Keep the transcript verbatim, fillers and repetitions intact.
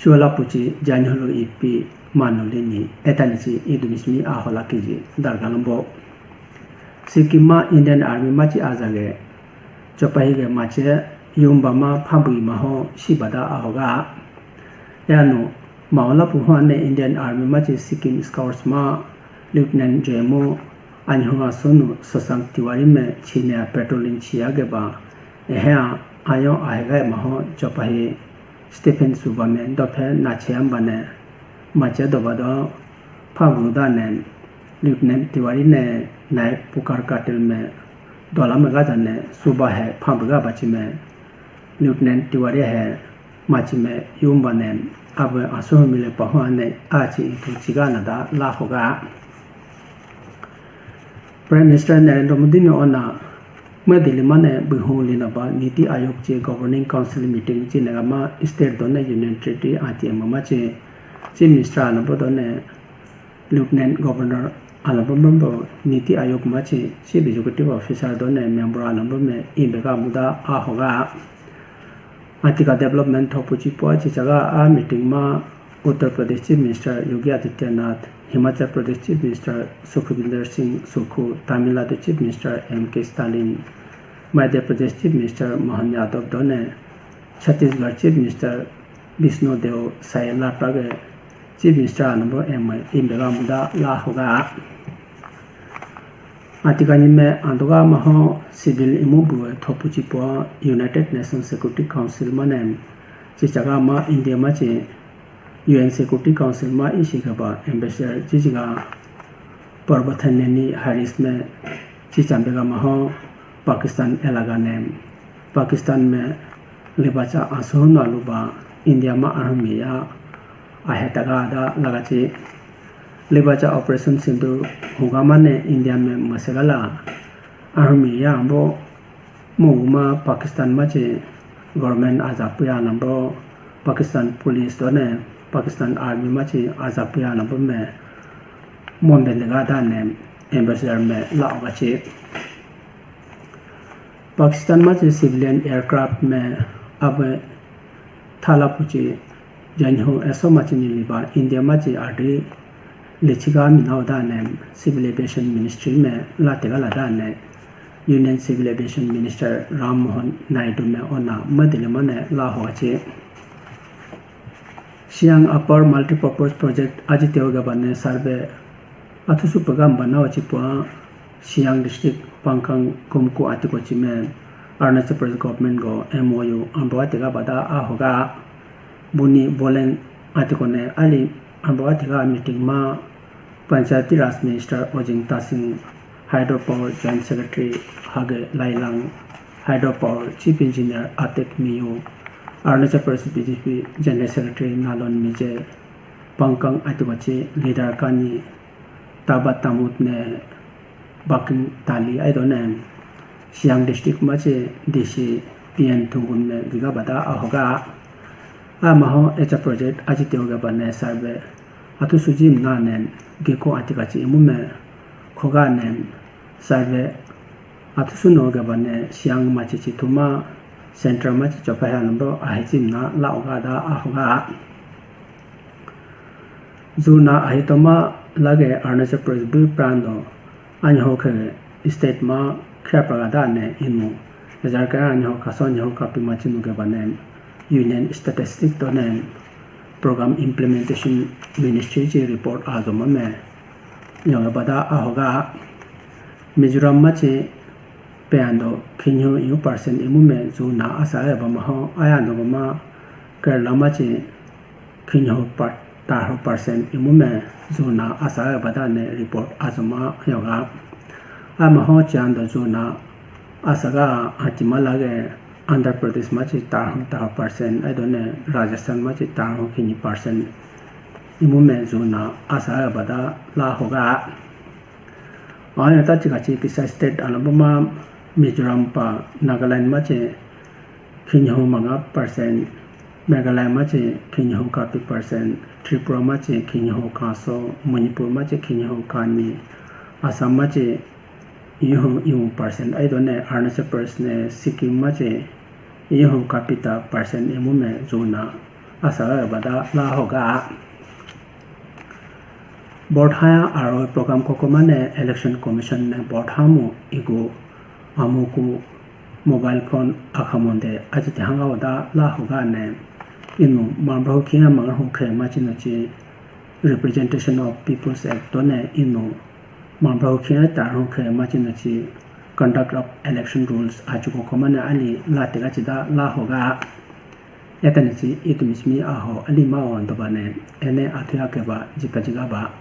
Chola puchi janhulu ipi manu lini etani chi idumi simi ahola kiji dargalambo. Sikkim ma Indian Army machi azage chopahi ge mache yumba ma phabui maho sibada ahoga. Yanu maola puhane Indian Army machi Sikkim Scouts ma Lieutenant J M O anhunga sunu Sasank Tiwari me chine patrolling chiya geba ehe ayo ahega maho chopahi Stephen Suba me dophe nache ambane mache doba do phabu dane Lieutenant Tiwari ne nai Pukar Katil me dola me gajane Suba he phabu ga bachi me Lieutenant Tiwari he machi me yumba ne abe asu mile pahu ane achi itu chigana da la hoga. Prime Minister Narendra Modi ne ona ma Delhi mane bihu lina ba Niti Aayog che Governing Council meeting chi nega ma state done Union Territory ati ma che Chief Minister ana bo done Lieutenant Governor alabambo Niti Aayog machi Chief Executive Officer done member alabam me imbega muda ahoga. Atika development thopu chipo chichaga a meeting ma Uttar Pradesh Chief Minister Yogi Adityanath, Himachal Pradesh Chief Minister Sukhvinder Singh Sukhu, Tamil Nadu Chief Minister M K Stalin, Madhya Pradesh Chief Minister Mohan Yadav done Chhattisgarh Chief Minister Bishnu Deo Sai laprage Chief Minister anambo M I imbega muda la hoga. Atikani me andoga maho civil imu bue thopu chipo United Nations Security Council mane chichaga ma India machi U N Security Council ma ishi gaba ambassador chichiga Parbothan Neni Harris me chichambega maho Pakistan elaga ne Pakistan me libacha asunu aluba India ma army ya ahetaga da lagachi libacha Operation Sindoor hugama ne India me masagala army ya ambo muguma Pakistan machi government ajapuya nambo Pakistan police done Pakistan army machi ajapuya nambo me mondendega dane ambassador me laogachi. Pakistan machi civilian aircraft me abe thala puchi janhu eso machi niliba India machi adi lichiga minao dane Civil Aviation Ministry me lategala dane Union Civil Aviation Minister Ram Mohan Naidu me ona madile mane la hogachi. Siang Upper Multipurpose Project aji teo gabane survey athusu pagam bana wachi pua Siang District Pangkang Kumku atiko chime Arunachal Pradesh Government go M O U ambo atiga bada ahoga buni bolen atiko ne ali ambo atiga meeting ma Panchayati Raj Minister Ojing Tasing, Hydropower Joint Secretary Hage Lailang, Hydropower Chief Engineer Atek Miyu, Arunachal Pradesh B J P General Secretary Nalon Mije, Pangkang Atibachi Leader Kani, Taba Tamut ne Baking Tali aidone Siang District machi D C P N Thungun me giga bada ahoga. Amaho echa project aji teo gabane survey athusu jimna ne geko atikachi imu me khoga ne survey athusu no gabane Siang machi chi thuma center machi chopa ha number ahi jimna la oga da ahoga. Juna ahitoma lage Arunachal Pradesh bu prando anho khe state ma khya praga da ne inu. Ejar ka anho kaso anho kapi ma chinu ke bane Union Statistic to ne Program Implementation Ministry chi report ajo ma me. Yonga bada ahoga Mizoram ma chi peyando khinyo yu percent imu me juna asa e bama ho ayando ma Kerala ma chi khinyo par tarho percent imu me juna asa e bada ne report ajo ma yoga. Ama ho chando juna asa ga atima lage Andhra Pradesh ma chi tarho tarho percent aidone Rajasthan ma chi tarho khini percent imu me juna asa e bada la hoga. Aya ta chika chi kisa state alabama Mizoram pa Nagaland ma chi khinyo manga percent, Meghalaya ma chi khinyo kapi percent, Tripura ma chi khinyo kaso, Manipur ma chi khinyo kani, Assam ma chi ihu ihu percent aidone Arunachal Pradesh ne Sikkim ma chi ihu kapita percent imu me juna Asa bada la hoga. Vote haya aro program koko mane Election Commission ne vote hamu igu amuku mobile phone akhamonde ajite hanga oda la hoga ne inu mambro khinga mangar hukhe machino chi Representation of People's Act to ne inu mambro khinga tar hukhe machino chi Conduct of Election Rules achuko komane ali la tega chida la hoga. Etani chi itumismi aho ali ma on dobane ene athuya keba jika jiga ba.